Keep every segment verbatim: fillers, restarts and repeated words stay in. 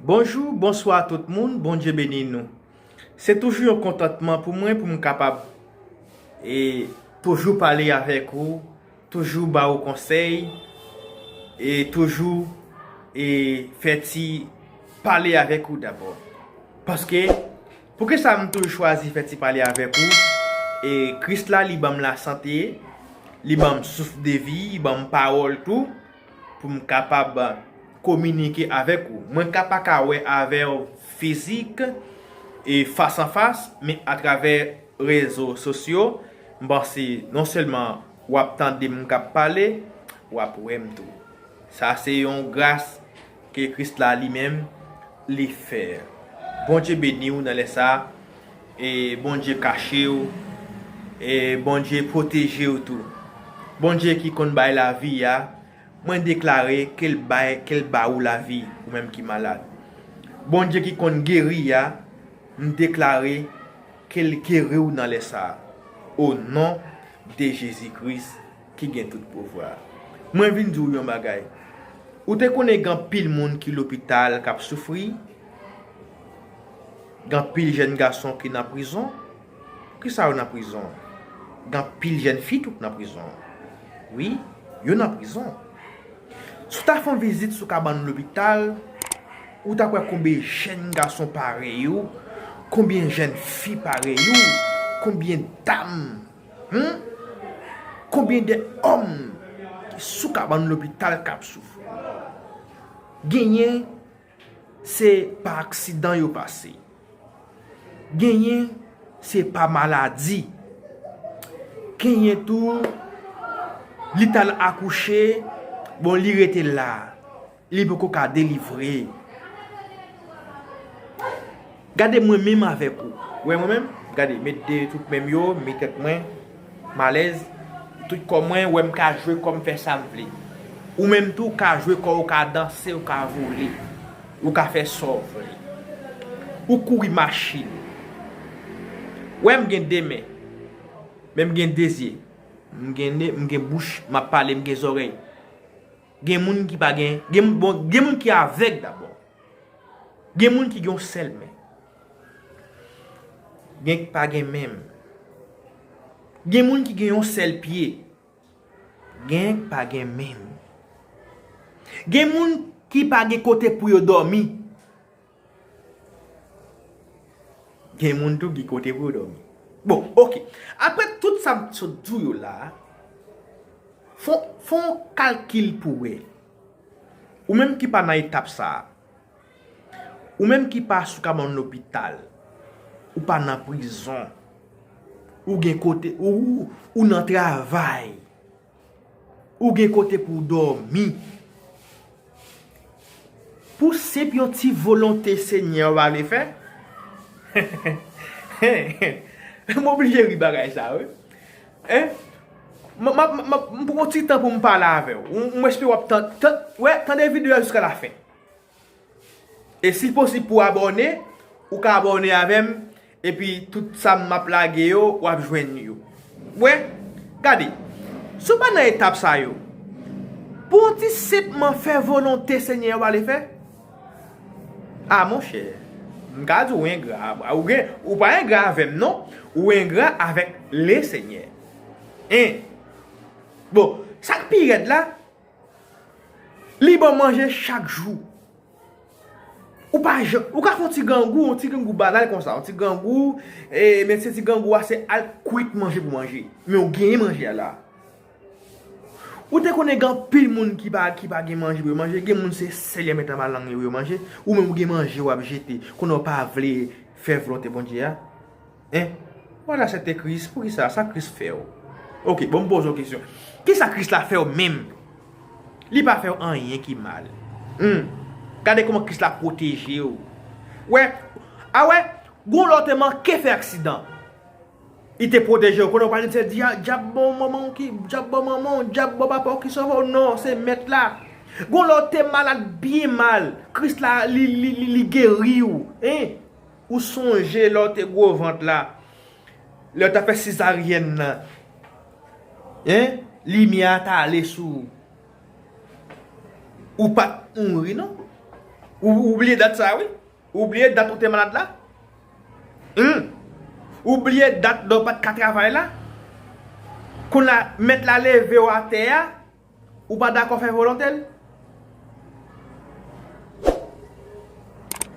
Bonjou, bonswa tout moun, Bondye beni nou. Se toujou yon kontantman pou mwen pou m kapab e toujou pale avèk ou, toujou ba ou konsèy, e toujou e fè ti pale avèk ou dabò. Paske, poukisa m toujou chwazi fè ti pale avèk ou? E Kris la, li ban m lasante, li ban m souf de vi, li ban m pawòl tou, pou m kapab kominike avèk ou. Mwen ka pa ka wè avè w fizik e fas an fas, men atravè rezo sosyo, m panse non sèlman w ap tande m k ap pale, w ap wè m tou. Sa se yon gras ke Kris la li menm li fè. Bondye beni w nan lè sa a, e Bondye kache w, e Bondye pwoteje w tou. Bondye ki konn bay lavi a, mwen deklare ke l bay, ke l ba ou lavi, ou menm ki malad. Bondye ki konn geri a, m deklare ke l geri w nan lè sa a. O non de Jezi Kris ki gen tout pouvwa. Mwen vin di w yon bagay. Ou te konnen gen anpil moun ki lopital k ap soufri? Gen anpil jèn gason ki nan prizon? Poukisa yo nan prizon? Gen anpil jèn fi tou k nan prizon. Wi, yo nan prizon. Si w ta fè yon vizit sou kabann lopital, ou t ap wè konbyen jèn gason parèy ou, konbyen jèn fi parèy ou, konbyen dam, hmm? Konbyen de òm ki sou kabann lopital k ap soufri. Genyen se pa aksidan yo pase. Genyen se pa maladi. Genyen tou, li t al akouche, bon, li rete la. Li poko ka delivre. Gade mwen menm avèk ou. Wè mwen menm? Gade, met de tout men m yo, met tèt mwen, m alèz, tout kò mwen, wè m ka jwe kò m fè sa m vle. Ou menm tou, ou ka jwe kò w, ou ka danse, ou ka vole. Ou ka fè sa w vle. Ou kouri machin. Wè m gen de men. Men m gen de zye. M gen ne, m gen bouch, m ap pale, m gen zòrèy. Gen moun ki pa gen, gen, bon, gen moun ki avèg dabò. Gen moun ki gen yon sèl men. Gen ki pa gen menm. Gen moun ki gen yon sèl pye. Gen ki pa gen menm. Gen moun ki pa gen kote pou yo dòmi. Gen moun tou ki kote pou yo dòmi. Bon, oke. Apre tout sa m sot di w yo la, fè, fè yon kalkil pou wè. Ou menm ki pa nan etap sa a, ou menm ki pa sou kabann lopital, ou pa nan prizon, ou gen kote, ou, ou nan travay, ou gen kote pou w dòmi. Pou senp yon ti volonte Senyè w ale fè, m oblije ri bagay sa, wi. Hein? M, m, m, m, m pran yon ti tan pou m pale avè w. M, m espere w ap tan, tan, wè, tande videyo a jiska lafen. E si posib pou abòne, ou ka abòne avè m, epi tout sa m ap lage yo, w ap jwenn yo. Wè, gade, si w pa nan etap sa yo, pou w ti senpman fè volonte Senyè a w ale fè, a monchè, m ka di w engra, ou gen, ou pa engra avè m non, ou engra avèk le Senyè. En, bon, sa k pi rèd la, li ban w manje chak jou. Ou pa jan, ou ka fè yon ti grangou, yon ti grangou banal konsa, yon ti grangou, e, men se ti grangou a se al kwit manje pou manje. Men ou genyen manje a la. Ou te konnen gen anpil moun ki pa, ki pa gen manje pou yo manje, gen moun se sèl y ap met anba lang yo pou yo manje, ou menm ou gen manje w ap jete, konnen w pa vle fè volonte Bondye a. Hein? Voilà, c'était Christ. Poukisa? Sa Kris fè w? Oke, bon, m poze w kesyon. Kisa Kris la fè w menm? Li pa fè w anyen ki mal. Hmm. Gade kòman Kris la pwoteje w. Wè, a wè, gon lè w te manke fè aksidan. Li te pwoteje w. Konnen w pa di se dya-, dyab bon manman w ki, dyab bon manman w, dyab bon papa w ki sove w. Non, se mèt la. Gon lè w te malad byen mal. Kris la, li, li, li, li geri w. Hein? Ou sonje lè w te gwo vant la, lè w t ap fè sezaryèn nan, en, limyè a t ale sou ou. Ou pa t mouri non. Ou, ou bliye dat sa, wi. Ou bliye dat ou te malad la? Hmm. Ou bliye dat lè w pa t ka travay la? Kounye a, mèt la leve w atè a, ou pa dakò fè volonte l?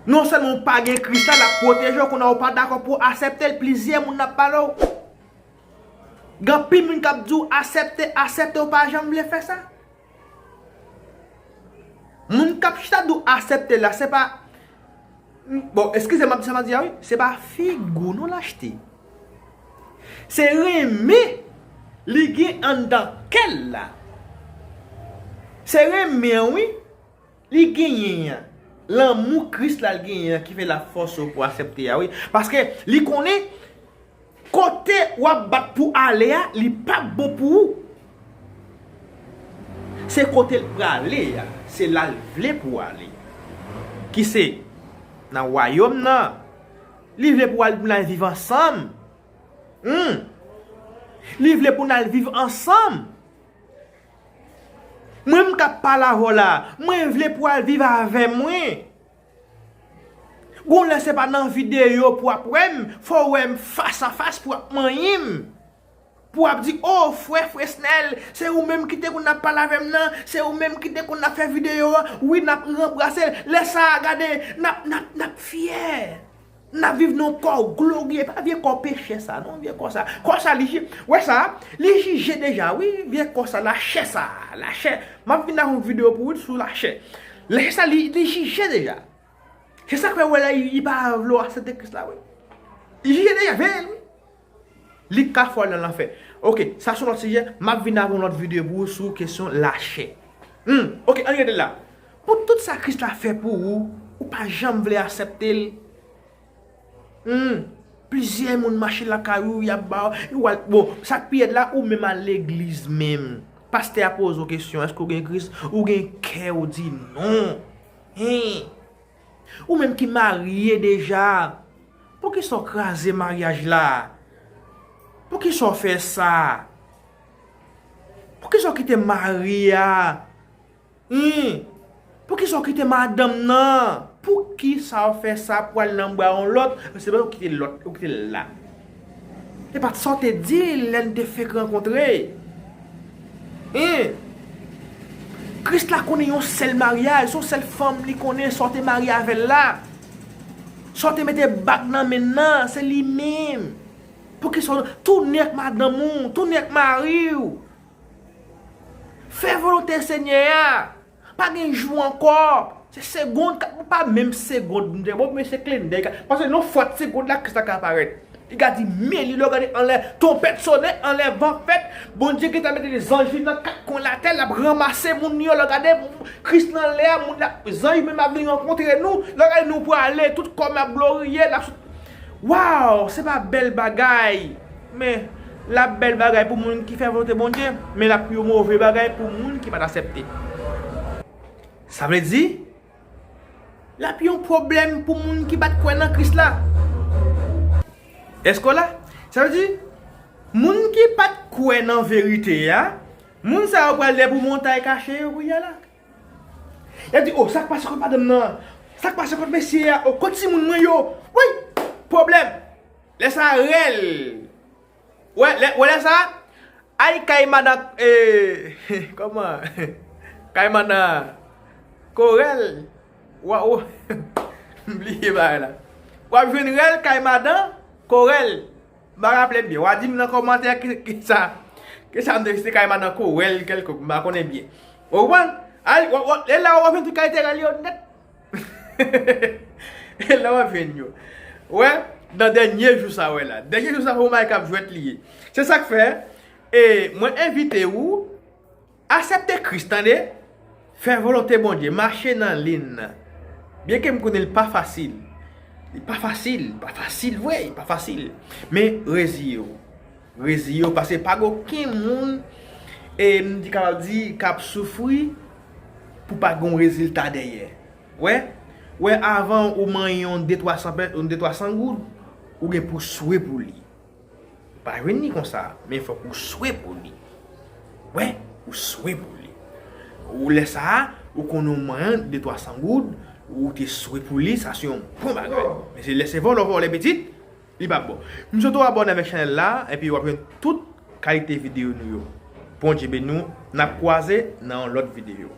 Non sèlman ou pa gen Kris la, l ap pwoteje w, kounye a ou pa dakò pou w aksepte l, plizyè moun ap pale w. Gen anpil moun k ap di w aksepte, aksepte, ou pa janm vle fè sa. Moun k ap chita di w aksepte la, se pa, bon, eskize m ap di sa m ap di a wi, se pa figi w non l achte. Se renmen li gen anndan kè l la. Se renmen an wi, li genyen an. Lanmou Kris la l genyen an ki fè l ap fòse w pou w aksepte a wi. Paske li konnen kote w ap bat pou ale a, li p ap bon pou ou. Se kote l prale a, se la l vle pou w ale. Ki se nan wayòm nan. Li vle pou w al, pou n al viv ansanm. Hmm. Li vle pou n al viv ansanm. Mwen m k ap pale avè w la, mwen vle pou w al viv avè mwen. Gon lè se pa nan videyo pou w ap wè m, fò w wè m fas a fas pou w ap manyen m. Pou w ap di, "O, frè Fresnel, se ou menm ki te konn ap pale avè m nan, se ou menm ki te konn ap fè videyo a, wi, n ap ranbrase l." Lè sa a, gade, n ap, n ap, n ap fyè. N ap viv nan kò glorye, pa vye kò peche sa, non, vye kò sa. Kò sa, li ji-, wè sa, li jije deja, wi, vye kò sa, lachè sa, lachè. M ap vin avè yon videyo pou ou sou lachè. Lachè sa, li, li jije deja. Se sa k fè wè la, li pa vle w aksepte Kris la, wi. Li jije deja, veye l, wi. Li ka fè w al nan lanfè. Oke, sa se yon lòt sijè, m ap vin avè yon lòt videyo pou ou sou kesyon lachè. Hmm, oke, ann rete la. Pou tout sa Kris la fè pou ou, ou pa janm vle aksepte l. Hmm, plizyè moun mache lakay ou, y ap ba w, ou al, bon, sa k pi rèd la, ou menm al legliz menm. Pastè a poze w kesyon, èske w gen Kris? Ou gen kè, ou di non. Hen. Ou menm ki marye deja, poukisa w kraze maryaj la? Poukisa w fè sa? Poukisa w kite mari a? Hen? Poukisa w kite madanm nan? Poukisa w fè sa pou al nan bra yon lòt? Se paske w kite lòt, ou kite l la. E pa t sa w te di l lè n te fenk rankontre? Hen? Kris la konnen yon sèl maryaj, se yon sèl fanm li konnen, sa w te marye avè l la. Sa w te mete bag nan men l nan, se li menm. Poukisa w tounen ak madanm ou, tounen ak mari w? Fè volonte Senyè a. Pa gen jou ankò. Se segond k ap, pa menm segond, m te bon, men se klendèy k ap, paske nan fwat segond la, Kris la ka parèt. Li ka di, men li, lè w gade anlè, twonpèt sonnen, anlè van fèt, Bondye gentan mete zanj li nan kat kwen latè, l ap ranmase moun yo, lè w gade, Kris nan lè a, moun la, zanj menm ap vin rankontre nou, lè w gade nou prale, tout kò m ap gloriye, l ap sot. Waw, se pa bèl bagay. Men, l ap bèl bagay pou moun ki fè volonte Bondye, men l ap yon move bagay pou moun ki pa t aksepte. Sa vle di, l ap yon pwoblèm pou moun ki pa t kwè nan Kris la. Èske w la? Sa vle di, moun ki pa t kwè nan verite a, moun sa yo pral lè pou montay kache yo kounye a la. Y ap di, "O, sa k pase kot madanm nan? Sa k pase kot mesye a? O, kot timoun mwen yo?" Wi, pwoblèm. Lè sa a rèl. Wè, lè, wè lè sa a, ay kay madan, e, kòman? Kay madan Korèl. Wa, o, m bliye bagay la. W ap jwenn rèl kay madan Korèl. M pa raple m byen. W a di m nan kòmantè ki, ki sa, ki sa m te, se kay madan Korèl kèlkonk, m pa konnen byen. Ou konprann? Al, w, w, e la w ap jwenn tout kalite rèl yo nèt. E la w ap jwenn yo. Wè, nan dènye jou sa wè la. Dènye jou sa, fò w bay k ap jwèt li ye. Se sa k fè, e mwen envite ou, aksepte Kris, tande? Fè volonte Bondye, mache nan liy nan. Byenke m konnen l pa fasil. Li pa fasil, li pa fasil vre, li pa fasil. Men reziye w. Reziye w, paske pa gen okenn moun, e m di kapab di, k ap soufri pou pa gen yon rezilta dèyè. Wè, wè avan ou manyen yon de twa san pè-, yon de twa san goud, ou gen pou swe pou li. Ou pa jwenn li konsa, men fòk ou swe pou li. Wè, ou swe pou li. Ou lè sa a, ou konn ou manyen de twa san goud, ou te swe pou li, sa se yon bon bagay. Men se lè se vòlò vòlè pitit, li p ap bon. M swete w abòne avèk chanèl la, epi w ap jwenn tout kalite videyo nou yo. Bondye beni w, n ap kwaze nan yon lòt videyo.